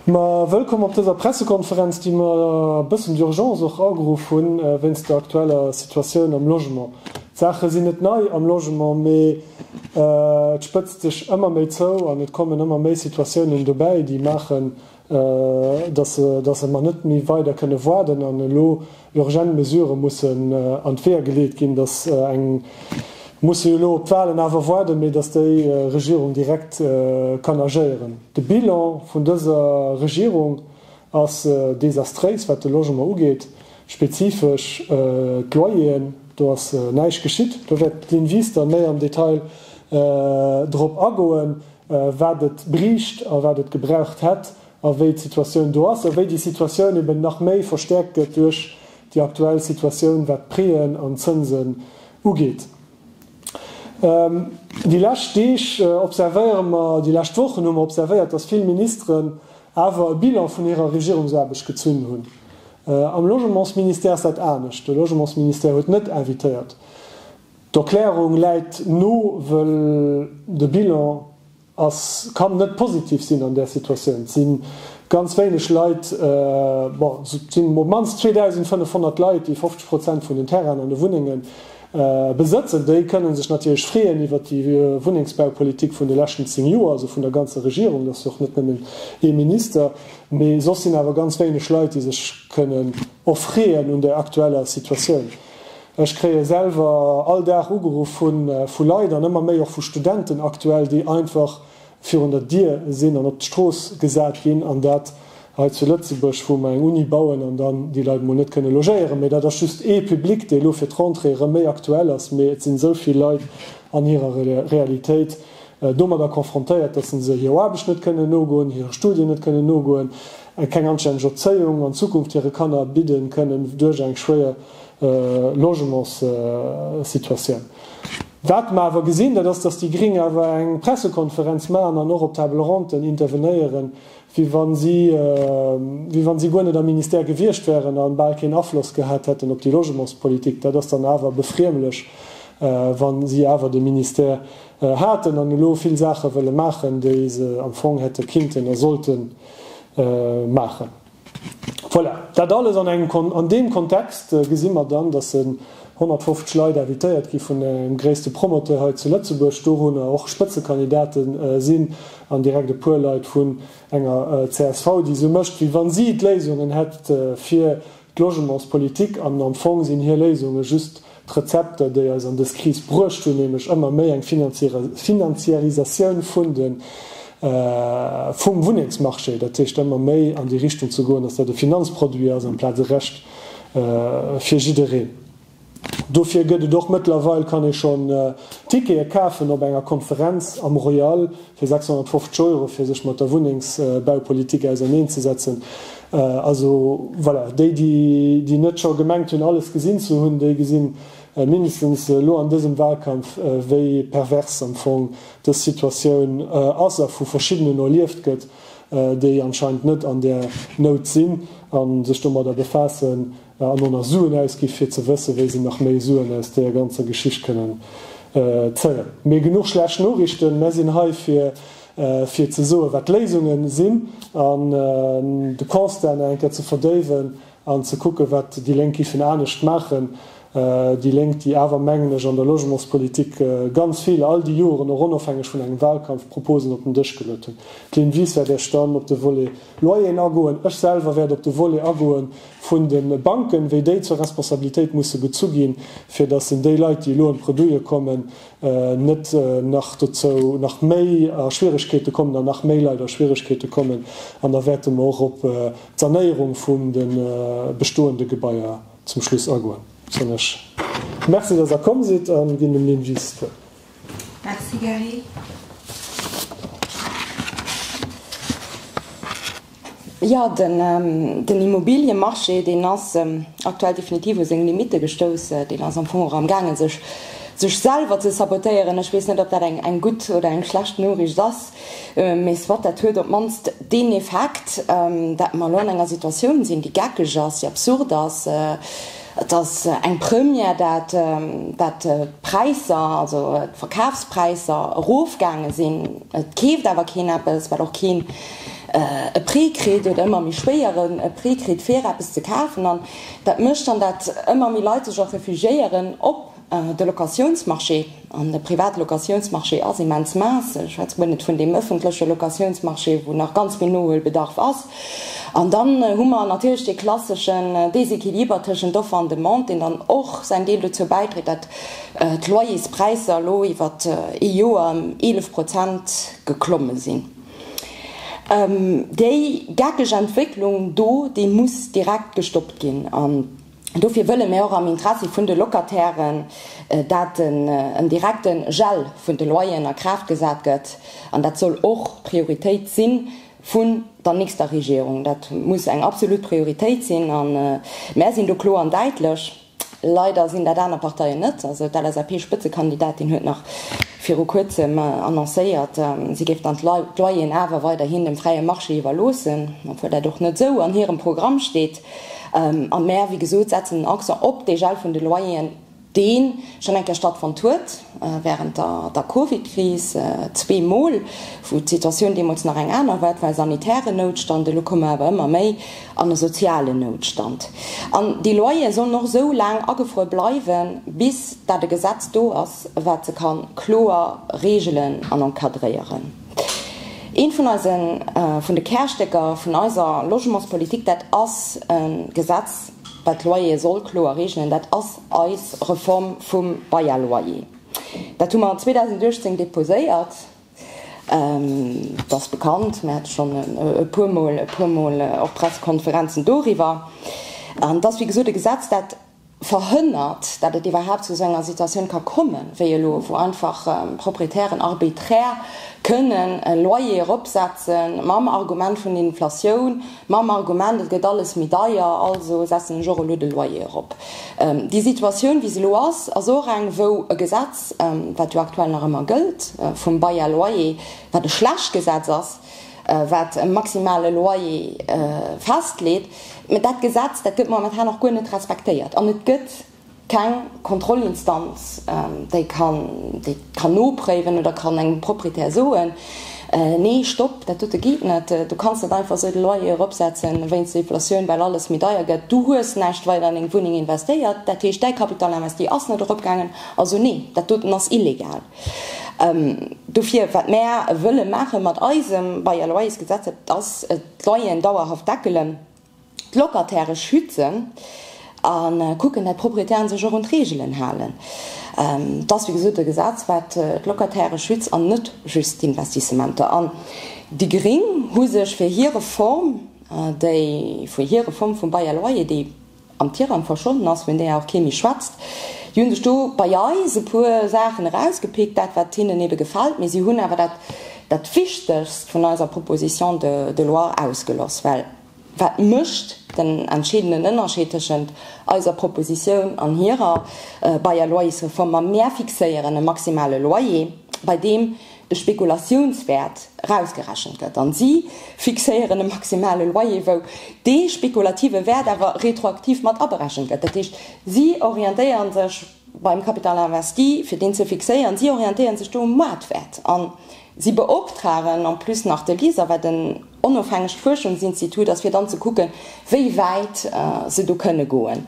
Ma wëllkomm op dëser Pressekonferenz, déi mer e bëssen d'urgence och ageruff hunn, wéinst der aktueller Situatioun am Logement. D'Saache sinn net nei am Logement, mee et spëtzt sech ëmmer méi zou an et kommen ëmmer méi Situatiounen dobäi, déi maachen, dass dass mer net méi weider kënne waarden an elo urgent Mesurë mussen an d'Weeër geleet ginn, dass eng, musse jo elo op d'Wahlen awer waarden, mee dass déi Regierung direkt kann agéieren. De Bilan vun dëser Regierung ass desastréis, wat de Logement ugeet, spezifesch d'Loyeren. Do ass näischt geschitt. Do wäert d'Lynn Wies dann méi am Detail drop agoen, wat et briicht a wat et gebraucht hätt a wéi d'Situatioun do ass a wéi déi Situatioun eben nach méi verstäerkt gëtt duerch déi aktuell Situatioun, wat d'Prixen an d'Zënsen ugeet. Déi lescht Deeg observéiere mer, déi lescht Wochen hu mer observéiert, dass vill Ministeren awer e Bilan vun hirer Regierungsaarbecht gezunn hunn. Am Logementsministère ass dat anescht. De Logementsministère huet net invitéiert. D'Erklärung läit no, wëll de Bilan ass, kann net positiv sinn an där Situatioun. Et si ganz wéineg Leit, bon, et sinn op d'mannst 2.500 Leit, déi 50 Prozent vun den Terrainen an de Wunnenge besëtzen. Déi kënne sech natierlech freeën iwwert déi Wunnengsbaupolitik vun de leschten 10 Joer, also vun der ganzer Regierung, dat ass jo och net nëmmen ee Minister, mee soss sinn awer ganz wéineg Leit, déi sech kënnen erfreeën un der aktueller Situatioun. Ech kréie selwer all Dag ugeruff vu Leit an ëmmer méi och vu Studenten aktuell, déi einfach virun der Dier sinn an op d'Strooss gesat ginn, an dat hei zu Lëtzebuerg, wou mer eng Uni bauen an dann déi Leit emol net kënne logéieren. Mee dat ass just ee Public, dee elo fir d'Rentrée erëm méi aktuell ass. Mee et sinn esou vill Leit an hirer Realitéit domadder confrontéiert, dass se hir Aarbecht net kënnen nogoen, hire Studien net kënnen nogoen, keng anstänneg Erzéiung an Zukunft hire Kanner bidden kënnen duerch eng schwéier Logementssituatioun. Wat mer awer gesinn, dat ass, datt déi Gring awer eng Pressekonferenz maachen an och op Table ronden intervenéieren, wéi wa si, wéi wa si guer net am Ministère gewiescht wären a bal keen Afloss gehat hätten op déi Logementspolitik. Dat ass dann awer befriemlech, wa si awer de Ministère haten an elo vill Saache wëlle maachen, déi se am Fong hätte kinnten a sollte maachen. Voilà, dat alles an engem, an deem Kontext gesi mer dann, dass 150 Leit invitéiert gi vun engem gréisste Promoteur hei zu Lëtzebuerg, dorunner och Spëtzekandidate sinn an direkt e puer Leit vun enger csv, déi esou mécht, wéi wa si d'Léisungen hätt fir D'Logementspolitik, an am Fong sinn hir Léisunge just d'Rezepter, déi eis an dës Kris bruecht hunn, nämlech ëmmer méi eng Finanziarisatioun vun de vum Wunnengsmarché, dat heescht ëmmer méi an déi Richtung ze goen, dass dat e Finanzproduit ass amplaz e Recht fir jiddereen. Dofir gëtt et och mëttlerweil, kann ee schonn Tickete kafen op enger Konferenz am Royal fir 650 Euro, fir sech mat der Wunnengsbaupolitik auserneenzesetzen. Also voilà, déi, déi net scho gemengt hunn, alles gesinn ze hunn, déi gesinn mindestens elo an dësem Wahlkampf, wéi pervers am Fong dës Situatioun ass a vu verschiddenen erlieft gëtt, déi anscheinend net an där Nout sinn a sech domadder befaassen, An och nach Suen ausgi fir ze wëssen, wéi se nach méi Suen aus deeër ganzer Geschicht kënnen zéien. Mee genuch schlecht Noriichten, mär sinn hei fir fir ze soen, wat d'Léisungen sinn an de Constat nach eng Kéier ze verdéiwen an ze kucken, wat déi Lénk giffen anescht maachen. Déi Lénk, déi awer, mengen ech, an der Logementspolitik ganz vill all déi Joren, och onofhängeg vun engem Wahlkampf, Proposen op den Dësch geluet hunn. D'Lynn Wies wäert Iech dann op de Volet Loyeren agoen. Ech selwer wäert op de Volet agoen vun de Banken, wéi déi zur Responsabilitéit musse gezu ginn, fir datt en déi Leit, déi elo an d'Bredouille kommen, net nach dozou nach méi a Schwieregkeete kommen an nach méi Leit a Schwieregkeete kommen. An da wäerte mer och op d'Sanéierung vun de bestoende Gebaier zum Schluss agoen. Soen ech Merci, datt Der komm sidd a ginn dem Lynn Wies d'Wuert. Merci Gary. Jo, den Immobiliemarché, deen ass aktuell definitiv u seng Limitte gestouss. Deen ass am Fong och amgaangen, sech sech selwer ze sabotéieren. Ech weess net, ob dat eng eng gutt oder eng schlecht Noriicht ass, mee soit, dat huet op d'mannst deen Effekt, dat mer elo an enger Situatioun sinn, déi geckeg ass, déi absurd ass. Et ass eng Première, dat d'Präisser, also d'Verkafspräisser erofgaange sinn. Et keeft awer keen eppes, well och keen. e Prêt kritt oder ëmmer méi schwéier e Prêt kritt fir eppes ze kafen. An dat mécht dann, dat ëmmer méi Leit sech och refugiéieren op de Locatiounsmarché. An de private Locatiounsmarché ass immens mince. Ech schwätze guer net vun deem ëffentleche Locatiounsmarché, wou nach ganz vill Nohuelbedarf ass. An dann hu mer natierlech dee klasseschen Déséquiliber tëschent Offer an Demande, deen dann och säin Deel dozou bäidréit, dat d'Loyerspräisser elo iwwer ee Joer ëm 11 Prozent geklomme sinn. Déi geckeg Entwécklung do, déi muss direkt gestoppt ginn. Dofir wëlle mir och am Interessi vun de Locatairen, dat en direkte Gel vun de Loyeren a Kraaft gesat gëtt. An dat soll och d'Prioritéit si vun der nächster Regierung. Dat muss eng absolut Prioritéit sinn. A mär sinn do kloer an däitlech. Leider sinn dat aner Parteien net. Also d'LSAP-Spëtzekandidatin huet nach viru kuerzem annoncéiert, si géif dann d'Loyeren awer weiderhin dem fräie Marché iwwerloossen, obwuel dat och net esou an hirem Programm steet. A mär, wéi gesot, setzen den Accent op dee Gel vun de Loyeren, dee schonn eng Kéier stattfonnt huet während der Covid-Kris, zweemol, wou d'Situatioun deemools nach eng aner war, et war e sanitären Noutstand, elo komme mer awer ëmmer méi an e sozialen Noutstand. An déi Loyere sollen och esou laang agefruer bleiwen, bis dat e Gesetz do ass, wat se ka kloer regelen an encadréieren. Eent vun eisen, vun de Kärstécker vun eiser Logementspolitik, dat ass e Gesetz, wat d'Loyere soll kloer regelen, dat ass eis Reform vum Bail à loyer. Dat hu mer 2018 déposéiert. Et ass bekannt, mir hate schonn e puermol, e puermol och Pressekonferenzen doriwwer. An et ass, wéi gesot, e Gesetz, dat verhënnert, datt et iwwerhaapt zu esou enger Situatioun ka kommen, wéi elo, wou einfach Proprietären arbiträr kënnen e Loyer eropsetzen, mam Argument vun Inflatioun, mam Argument, et gëtt alles méi deier, also setzen ech och elo de Loyer erop. Déi Situatioun, wéi se elo ass, ass och eng, wou e Gesetz, wat jo aktuell nach ëmmer gëllt, vum Bail à loyer, wat e schlecht Gesetz ass, wat e maximale Loyer festleet, mä dat Gesetz, dat gëtt momentan och guer net respektéiert an et gëtt keng Kontrollinstanz, déi kann, déi kann nopréiwen oder kann engem Proprietär soen, Nee, stopp, dat dote geet net, du kanns net einfach esou de Loyer eropsetzen wéinst der Inflatioun, well alles méi deier gëtt, du hues näischt weider an deng Wunneng investéiert, dat heescht, däi Capital investi ass net eropgaangen, also nee, dat doten ass illegal. Dofir, wat mär wëlle maache mat eisem Bail à loyers-Gesetz, dat ass d'Loyeren dauerhaft deckelen, d'Locataire schützen a kucken, dat d'Proprietären sech och un d'Reegelen halen. Et ass, wéi gesot, e Gesetz, wat d'Locataire schützt an net just d'Investissementer. An déi Gréng hu sech fir hir Reform, déi, fir hir Reform vum Bail à loyer, déi, am Tirang verschwonnen ass, vun där och kee méi schwätzt. Déi hunn sech do bei eis e puer Saachen erausgepickt, dat wat hinnen ebe gefält, mee si hunn awer dat dat Wichtegst vun eiser Proposition de de loi ausgeloss. Well wat mécht den entscheedenden Ënnerscheed tëschent eiser Propositioun an hirer Bail à loyers-Reform? Ma mär fixéieren e maximale Loyer, bei deem de Spekulatiounswäert erausgerechent gëtt an si fixéieren e maximale Loyer, wou dee spekulative Wäert awer retroaktiv mat aberechent gëtt. Dat heescht, si orientéiere sech beim Capital investi, fir deen ze fixéieren, si orientéiere sech do um Maartwäert a si beoptragen en plus nach de LISER, wat en onofhängegt Fuerschungsinstitut ass, fir dann ze kucken, wéi wäit se do kënne goen.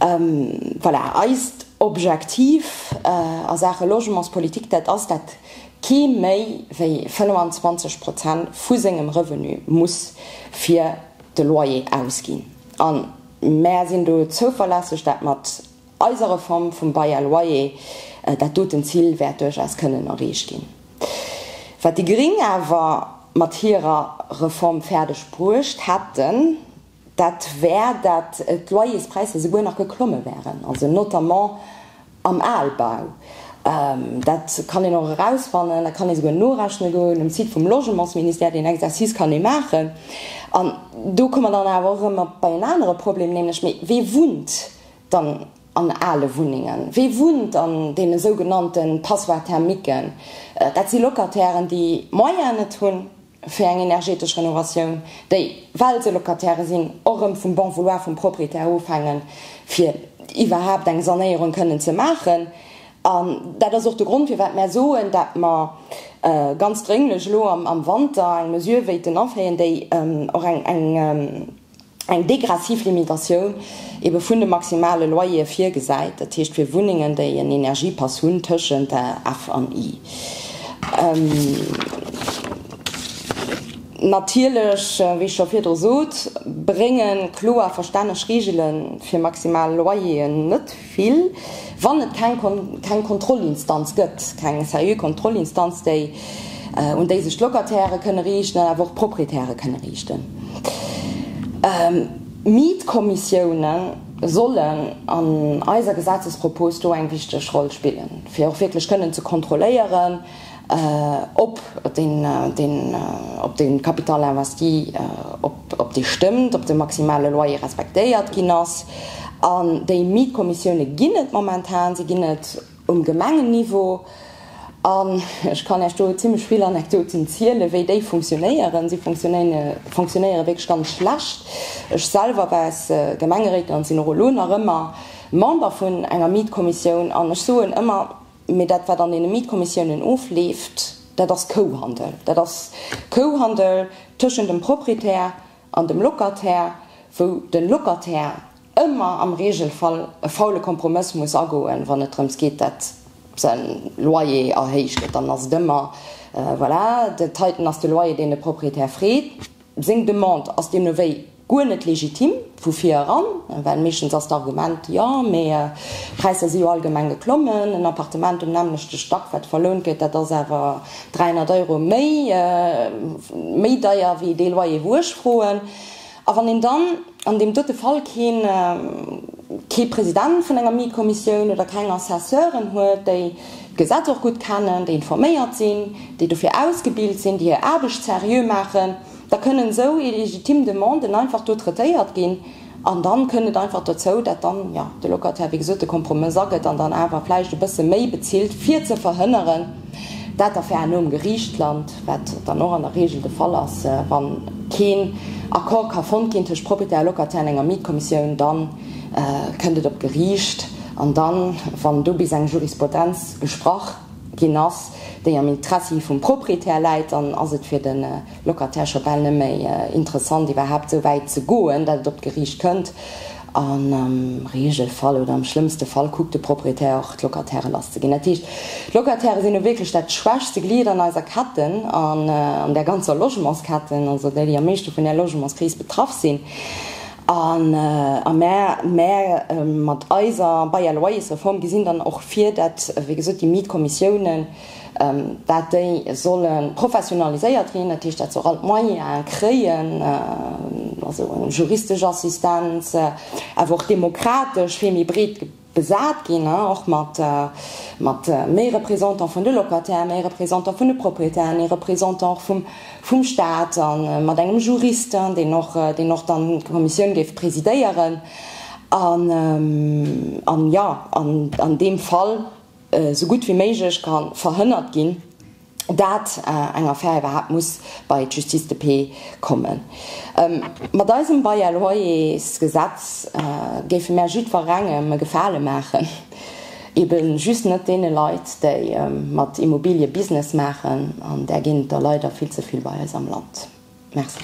Voilà, eist Objektiv a Saache Logementspolitik, dat ass, dat kee méi wéi 25 Prozent vu sengem Revenu muss fir de Loyer ausginn. A mär sinn do zouverlässeg, dat mat eiser Reform vum Bail à loyer dat doten Zil wäert duerchaus kënnen erreecht ginn. Wat déi Gring awer mat hirer Reform fäerdeg bruecht hätten, dat wär, dat d'Loyerspräisser souguer nach geklomme wären, also notamment am Albau. Dat kann een och erausfannen, dat kann ee souguer norechne goen um Site vum Logementsministère, deen Exercice kann ee maachen. An do komme mer dann awer och erëm bei en anere Problem, nämlech, mee wee wunnt dann an ale Wunnengen? Wee wunnt an deene sougenannte Passoires thermiquen? Dat si Locatairen, déi d'Moyenen net hunn fir eng energetesch Renovatioun, déi, well se Locataire sinn, och erëm vum Bon vouloir vum Proprietär ofhängen, fir iwwerhaapt eng Sanéierung kënnen ze maachen. An dat ass och de Grond, firwat mär soen, dat mer ganz drénglech elo am Wanter eng Mesure wéilten aféieren, déi och eng degressiv Limitatioun ebe vun de maximale Loyere virgesäit, dat heescht fir Wunnengen, déi en Energiepass hunn tëschent F an I. Natierlech, wéi ech scho virdru sot, brénge kloer verstänneg Reegele fir maximal Loyeren net vill, wann et keng keng Kontrollinstanz gëtt, keng seriö Kontrollinstanz, déi un déi sech d'Locatairë kënne riichten an awer och d'Proprietäre kënne riichten. Mietkommissioune sollen an eiser Gesetzespropos do eng wichteg Roll spillen, fir och wierklech kënnen ze kontrolléieren, ob dee Capital investi, ob dee stëmmt, ob de maximale Loyer respektéiert ginn ass. An déi Mietkommissioune ginn et momentan, se ginn et um Gemengenniveau. An ech kann Iech do zimmlech vill Anekdoten zielen, wéi déi funktionéieren. Si funktionéiere wierklech ganz schlecht. Ech selwer war als Gemengeréiten an sinn och elo nach ëmmer Member vun enger Mietkommissioun an ech soen ëmmer, Mee dat, wat an deene Mietkommissiounen ofleeft, dat ass Kouhandel. Dat ass Kouhandel tëschent dem Proprietär an dem Locataire, wou de Locataire ëmmer am Regelfall e faule Kompromëss muss agoen, wann et drëms geet, dat säi Loyer erhéicht gëtt. Dann ass et ëmmer, voilà, dat heiten ass de Loyer, deen de Proprietär freet. Seng Demande ass deemno wéi guer net legitim vu vir eran, well meeschtens ass d'Argument, jo, mee d'Präisser si jo allgemeng geklommen, en Appartement um nämmlechte Stack, wat verlount gëtt, dat ass awer 300 Euro méi méi deier wéi dee Loyer, wou ech froen. A wann een dann an deem dote Fall keen kee President vun enger Mietkommissioun oder keng Assesseuren huet, déi d'Gesetz och gutt kennen, déi informéiert sinn, déi dofir ausgebilt sinn, déi hir Aarbecht seriö maachen, da kënnen esou illegitim Demanden einfach do traitéiert ginn an dann kënnt et einfach dozou, dat dann, jo, de Locataire, wéi gesot, de Kompromëss agëtt an dann awer vläicht e bësse méi bezilt, fir ze verhënneren, dat d'Affär herno um Geriicht lant, wat dann och an der Regel de Fall ass, wa keen Accord ka fonnt ginn tëscht Proprietär a Locataire an enger Mietkommissioun, da kënnt et op d'Geriicht an dann, wann do bis eng Jurisprudenz gesprach ginn ass, déi am Interessi vum Proprietär läit, dann ass et fir de Locataire scho bal net méi interessant iwwerhaapt esou wäit ze goen, dat et op d'Geriicht kënnt. An am Regelfall oder am schlëmmste Fall kuckt de Proprietär och d'Locataire lass ze ginn. Dat heescht, d'Locataire sinn nu wierklech dat schwächste Glied an eiser Ketten, an an där ganzer Logementsketten, also déi, déi am meeschte vun där Logementskris betraff sinn. An a mär, mär mat eiser Bail à loyersreform gesinn dann och vir, dat, wéi gesot, déi Mietkommissiounen, dat déi solle professionaliséiert ginn, dat heescht, dat se och all d'Moyene kréien, also juristesch Assistenz, awer och demokratesch vill méi breet besat ginn, och mat méi Représentants vun de Locataires, méi Représentants vun de Propriétairen, ee Représentant och vum Stat a mat engem Juriste, deen och, deen och dann d'Kommissioun géif presidéieren. An, an jo, an deem Fall esou gutt wéi méiglech ka verhënnert ginn, dat eng Affär iwwerhaapt muss bei d'Justice de paix kommen. Mat eisem Bail à loyers-Gesetz géife mär jiddwerengem e Gefale maachen, ebe just net deene Leit, déi mat Immobilie Business maachen, an där ginn et der leider vill ze vill bei eis am Land. Merci.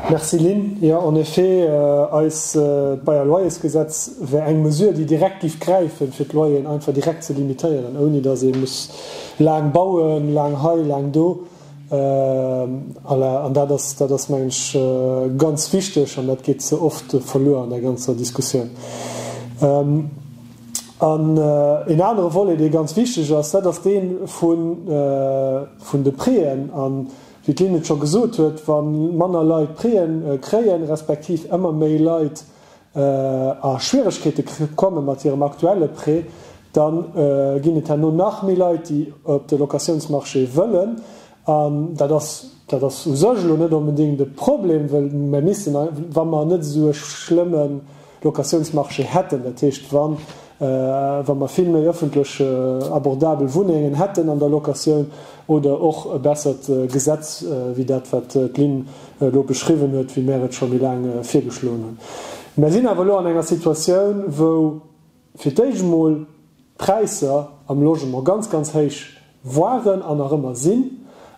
Merci Lynn. Jo, en effet, eis d'Bail à loyers-Gesetz wär eng Mesure, déi direkt géif gräifen, fir d'Loyeren einfach direkt ze limitéieren, ouni datt ee muss laang bauen, laang hei, laang do. An dat ass, dat ass, mengen ech, ganz wichteg an dat geet ze oft verluer an där ganzer Diskussioun. An een anere Volet, dee ganz wichteg ass, dat ass dee vun de Prêten. Wéi d'Lynn et scho gesot huet, wa manner Leit Prêten kréien, respektiv ëmmer méi Leit a Schwieregkeete komme mat hirem aktuelle Prêt, da ginn et herno nach méi Leit, déi op de Locatiounsmarché wëllen. An dat ass, dat ass u sech elo net onbedéngt e Problem, well mer missten, wa mer net esou e schlëmme Locatiounsmarché hätten, dat heescht, wann. wa mer vill méi ëffentlech abordabel Wunnengen hätten an der Locatioun oder och e bessert Gesetz wéi dat, wat d'Lynn elo beschriwwen huet, wéi mär et scho méi laang virgeschloen hunn. Mär sinn awer elo an enger Situatioun, wou fir d'éischt emol d'Präisser am Logement ganz, ganz héich waren an nach ëmmer sinn.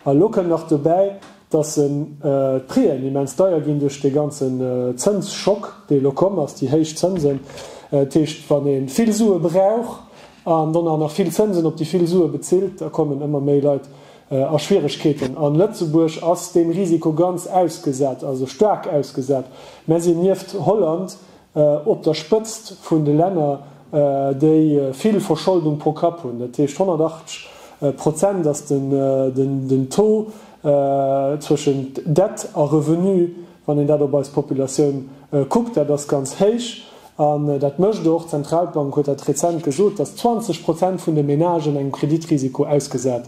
A elo kënnt nach dobäi, dass d'Prêten immens deier ginn duerch dee ganzen Zënsschock, dee elo komm ass, déi héich Zënsen. Dat heescht, wann ee vill Sue brauch an dann och nach vill Zënsen op déi vill Sue bezilt, da kommen ëmmer méi Leit a Schwieregkeeten. A Lëtzebuerg ass deem Risiko ganz ausgesat, also staark ausgesat. Mär sinn nieft Holland op der Spëtzt vun de Länner, déi vill Verscholdung pro Kapp hunn. Dat heescht 180 Prozent ass den Taux zwëschent Dette a Revenu, wann een dat op eis Populatioun kuckt. Dat ass ganz héich an dat mécht och, d'Zentralbank huet dat rezent gesot, datt 20 Prozent vun de Menagen engem Kreditrisiko ausgesat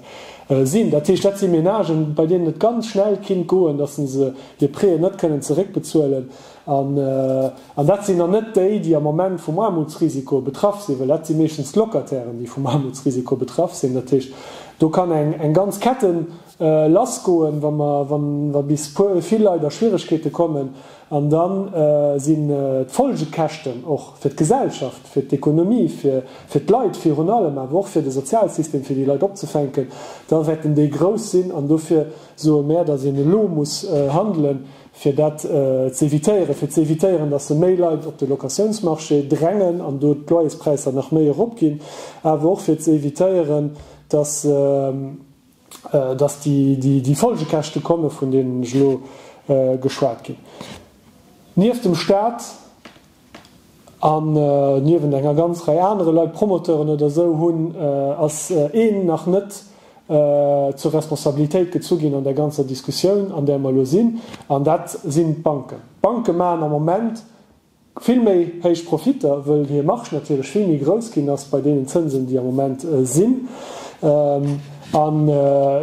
sinn. Dat heescht, dat si Menagen, bei deenen et ganz schnell kinnt goen, datt se hir Prêten net kënnen zeréckbezuelen. An dat sinn dann net déi, déi am Moment vum Aarmutsrisiko betraff sinn, well dat si meeschtens d'Locatairen, déi vum Aarmutsrisiko betraff sinn. Dat heescht, do kann eng ganz Kette lassgoen, wa mer, wa bis vill Leit a Schwieregkeete kommen. An da sinn d'Folgekäschten och fir d'Gesellschaft, fir d'Ekonomie, fir d'Leit virun allem, awer och fir de Sozialsystem, fir déi Leit opzefänken, da wäerten déi grouss sinn. An dofir soe mär, datt een elo muss handelen, fir dat ze évitéieren, fir ze évitéieren, dass se méi Leit op de Locatiounsmarché drängen an do d'Loyerspräisser nach méi eropginn, awer och fir ze évitéieren, dass, dass déi Folgekäschte komme vun deenen ech elo geschwat ginn. Nieft dem Stat an niewent enger ganz Rei anere Leit, Promoteuren oder esou, hunn, ass een nach net zur Responsabilitéit gezu ginn an där ganzer Diskussioun, an där mer elo sinn, an dat sinn d'Banken. D'Banke maachen am Moment vill méi héich Profitter, wëll hir Marge natierlech vill méi grouss ginn ass bei deenen Zënsen, déi am Moment sinn. An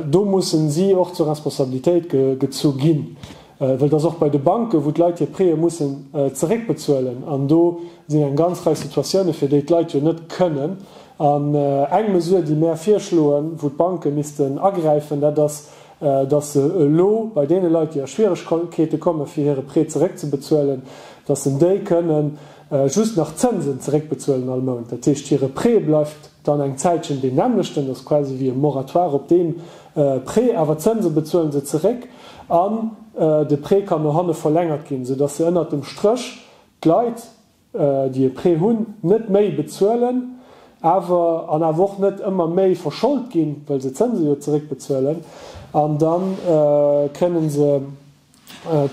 do mussen si och zur Responsabilitéit gezu ginn. Well et ass och bei de Banken, wou d'Leit hir Prêtë mussen zeréckbezuelen. An do sinn eng ganz Rei Situatiounen, fir déi d'Leit jo net kënnen. An eng Mesure, déi mär virschloen, wou d'Banke missten agräifen, dat ass, datt se elo bei deene Leit, déi a Schwieregkeete kommen, fir hire Prêt zeréckzebezuelen, datt se déi kënnen just nach d'Zënsen zeréckbezuelen all Mount. Dat heescht, hire Prêt bleift dann eng Zäitchen deen nämmlechten, dat ass quasi wéi e Moratoire op deem Prêt, awer d'Zënse bezuele se zeréck an de Prêt kann no hanne verlängert ginn, soudass se ënnert dem Stréch d'Leit, déi e Prêt hunn, net méi bezuelen, awer an awer och net ëmmer méi verschold ginn, well se d'Zënse jo zeréckbezuelen an da kënne se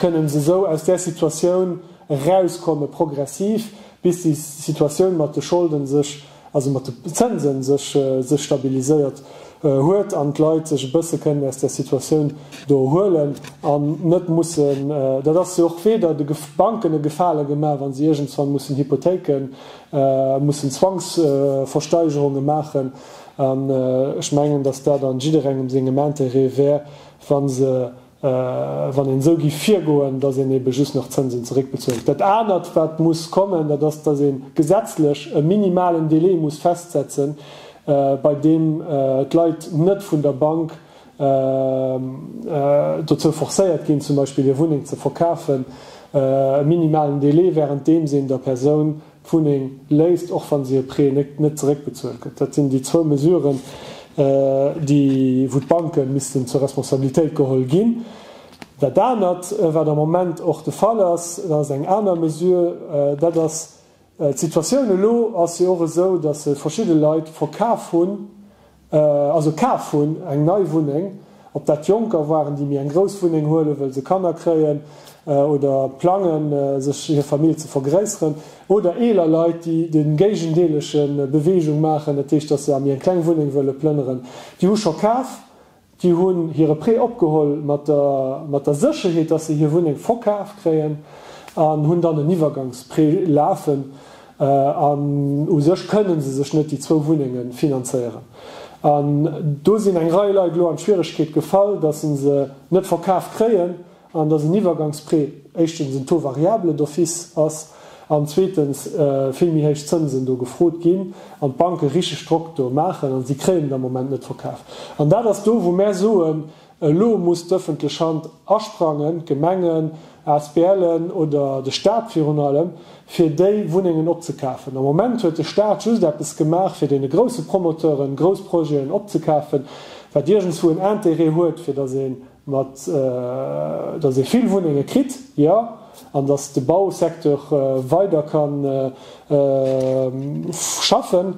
kënnen se esou aus där Situatioun erauskomme progressiv, bis déi Situatioun mat de Scholden sech, also mat de Zënsen sech, sech stabiliséiert huet an d'Leit sech e bësse kënnen aus där Situatioun do erhuelen an net mussen, dat ass jo och weder de Banken e Gefale gemaach, wa se iergendswann mussen Hypothéiken, mussen Zwangsversteigerunge maachen. An ech mengen, datt dat an jidderengem sengem Intérêt wär, wa se wann een esou géif virgoen, dass een ebe just nach d'Zënsen zeréckbezuelt. Dat anert, wat muss kommen, dat ass, dass ee gesetzlech e minimalen Délai muss festsetzen, bei deem d'Leit net vun der Bank dozou forcéiert ginn, zum Beispill hir Wunneng ze verkafen, e minimalen Délai, während deems een der Persoun d'Wunneng léisst, och wa se hir Prêt net zeréckbezuelt gëtt. Dat sinn déi zwou Mesuren, déi, wou d'Banke missten zur Responsabilitéit geholl ginn. Dat anert, wat am Moment och de Fall ass, dat ass eng aner Mesure, dat ass, d'Situatioun elo ass jo och esou, datt se verschidde Leit verkaf hunn, also kaf hunn, eng nei Wunneng, ob dat Jonker waren, déi méi eng grouss Wunneng huelen, wëll se Kanner kréien oder plangen, sech hir Famill ze vergréisseren, oder eeler Leit, déi de géigendeelege Beweegung maachen, dat heescht, datt se a méi eng kleng Wunneng wëlle plënneren, déi hu scho kaf, déi hunn hire Prêt opgeholl mat der mat der Sécherheet, datt se hir Wunneng verkaf kréien an hunn dann en Iwwergangsprêt lafen. An u sech kënne se sech net déi zwou Wunnenge finanzéieren. An do sinn eng Rei Leit elo an d'Schwieregkeet gefall, datt se se net verkaf kréien an datt en Iwwergangsprêt éischtens en Taux variable d'office ass. An zweetens vill méi héich Zënsen do gefrot ginn an d'Banke richteg Drock do maachen an si kréien et am Moment net verkaf. An dat ass do, wou mär soen, elo muss d'ëffentlech Hand asprangen, d'Gemengen, ASBLen oder de Staat virun allem, fir déi Wunnengen opzekafen. Am Moment huet de Staat just eppes gemaach, fir deene grousse Promoteuren grouss Projeten opzekafen, wat iergendswou en Intérêt huet, fir datt ee mat, datt ee vill Wunnenge kritt, jo, an datt de Bausecteur weider ka schaffen.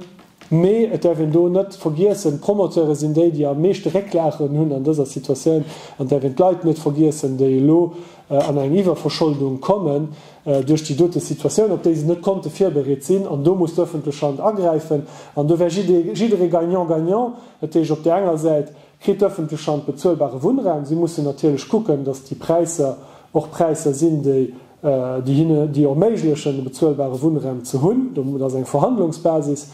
Mee et däerf een do net vergiessen, d'Promoteure sinn déi, déi am meeschte Récklagen hunn an dëser Situatioun. An et däerf een d'Leit net vergiessen, déi elo an eng Iwwerverscholdung kommen duerch déi dote Situatioun, op déi se net konnte virbereet sinn. An do muss d'ëffentlech Hand agräifen. An do wär jidderee gagnant-gagnant. Dat heescht, op där enger Säit kritt d'ëffentlech Hand bezuelbare Wunnraum. Si mussen natierlech kucken, datt déi Präisser och Präisser sinn, déi déi hinne déi erméiglechen, e bezuelbare Wunnraum ze hunn. Dat ass eng Verhandlungsbasis.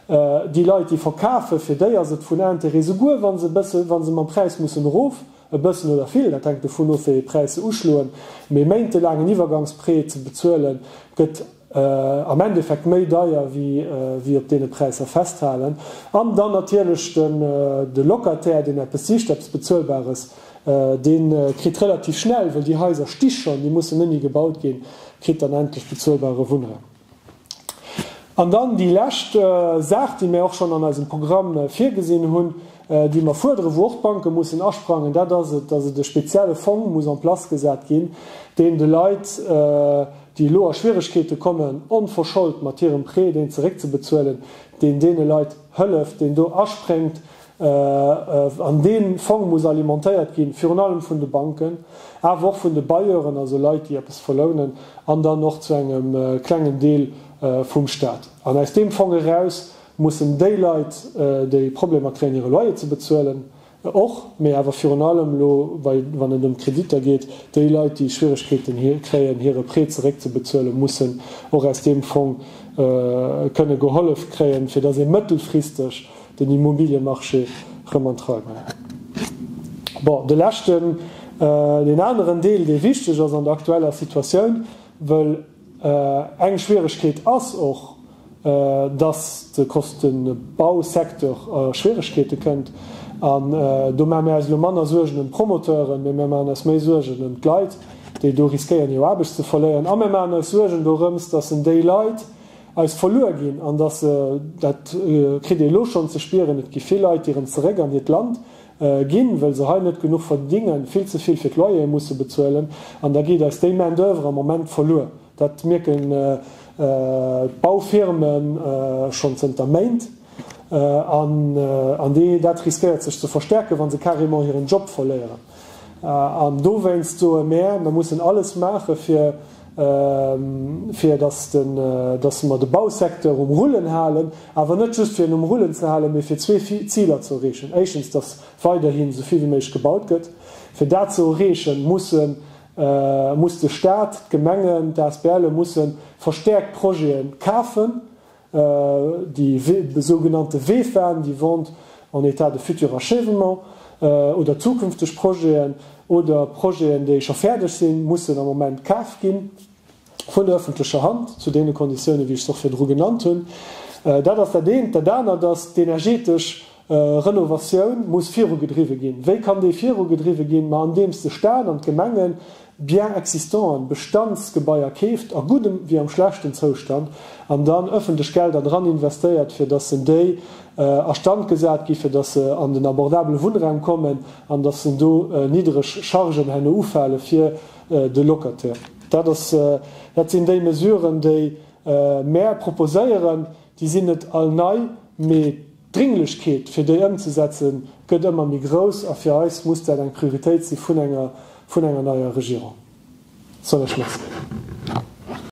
Déi Leit, déi verkafen, fir déi ass et vun Intérêt, souguer wa se e bësse, wa se mam Präis mussen erof, e bëssen oder vill, dat hänkt dovun of, wéi ee Präis se uschloen, mee méintelaang en Iwwergangsprêt ze bezuelen, gëtt am Endeffekt méi deier wéi op deene Präisser festhalen. An dann natierlech de Locataire, deen eppes sicht, eppes Bezuelbares, dee kritt relativ schnell, well déi Haiser sti schonn, déi mussen net méi gebaut ginn, kritt dann endlech bezuelbare Wunnraum. An dann déi lescht Saach, déi mir och schonn an eisem Programm virgesinn hunn, déi mer fuerderen, wou och d'Banke mussen asprangen, dat ass et, dass et e spezielle Fong muss en place gesat ginn, deen de Leit, déi elo a Schwieregkeete kommen, onverschold mat hirem Prêt deen zeréckzebezuelen, deen deene Leit hëlleft, deen do aspréngt. An dee Fong muss alimentéiert ginn, virun allem vun de Banken, awer och vun de Bailleuren, also Leit, déi eppes verlounen, an dann och zu engem klengen Deel vum Stat. An aus deem Fong eraus mussen déi Leit, déi Problemer kréien, hire Loyer ze bezuelen, Och, mee awer virun allem elo, wann et ëm d'Kreditter geet, déi Leit, déi Schwieregkeeten kréien, hire Prêt zeréckzebezuelen, mussen och aus deem Fong kënne gehollef kréien, fir dass ee mëttelfristeg den Immobiliemarché erëm an d'Rei bréngt. Bon, de leschten, deen aneren Deel, dee wichteg ass an der aktueller Situatioun, wëll Eng Schwieregkeet ass och, dass de Kostebau-Secteur a Schwieregkeete kënnt. An do maache mir eis elo manner Suergen ëm d'Promoteuren, mee mir maachen eis méi Suergen ëm d'Leit, déi do riskéieren, hir Aarbecht ze verléieren. A mir maachen eis Suergen dorëms, dass en déi Leit eis verluer ginn an dass se, dat kritt ee elo schonn ze spieren, et gi vill Leit, déi erëm zeréck an hiert Land Ginn, wëll se hei net genuch verdingen, vill ze vill fir d'Loyere musse bezuelen an da geet eis déi Main d'oeuvre am Moment verluer. Dat mierken d'Baufirme schonn zënter Méint an dat riskéiert sech ze verstäerken, wa se carrément hiren Job verléieren. An dowéinst soe mär, mer mussen alles maache fir fir datt mer de Bausecteur um Rullen halen, awer net just fir en um Rullen ze halen, mee fir zwee Ziler ze erreechen. Éischtens, datt weiderhin esou vill wéi méiglech gebaut gëtt. Fir dat ze erreechen, musse muss de Staat, d'Gemengen, d'ASBLe musse verstäerkt Projete kafen, déi sougenannte VEFAen, déi Ventes en état de futur achèvement, oder zukünfteg Projeten oder Projeten, déi scho fäerdeg sinn, mussen am Moment kaf gi vun der öffentlecher Hand zu deene Konditiounen, wéi ech se och virdru genannt hunn. Dat ass dat eent. Dat anert ass, d'energetesch Renovatioun muss virugedriwwe ginn. Wéi kann déi virugedriwwe ginn? Ma andeems de Staat an d'Gemengen Biens existanten, Bestandsgebaier keeft, a guddem wéi am schlechten Zoustand, an dann öffentlech Gelder dran investéiert, fir dass se déi a Stand gesat gi, fir dass se an den abordabele Wunnraum kommen an dass se do niddreg Chargen herno ufale fir de Locataire. Dat ass, dat sinn déi Mesuren, déi mär proposéieren. Déi sinn net all nei, mee d'Dringlechkeet, fir déi ëmzesetzen, gëtt ëmmer méi grouss a fir eis muss dat eng Prioritéit si vun enger vun enger neier Regierung. Soll ech Merci.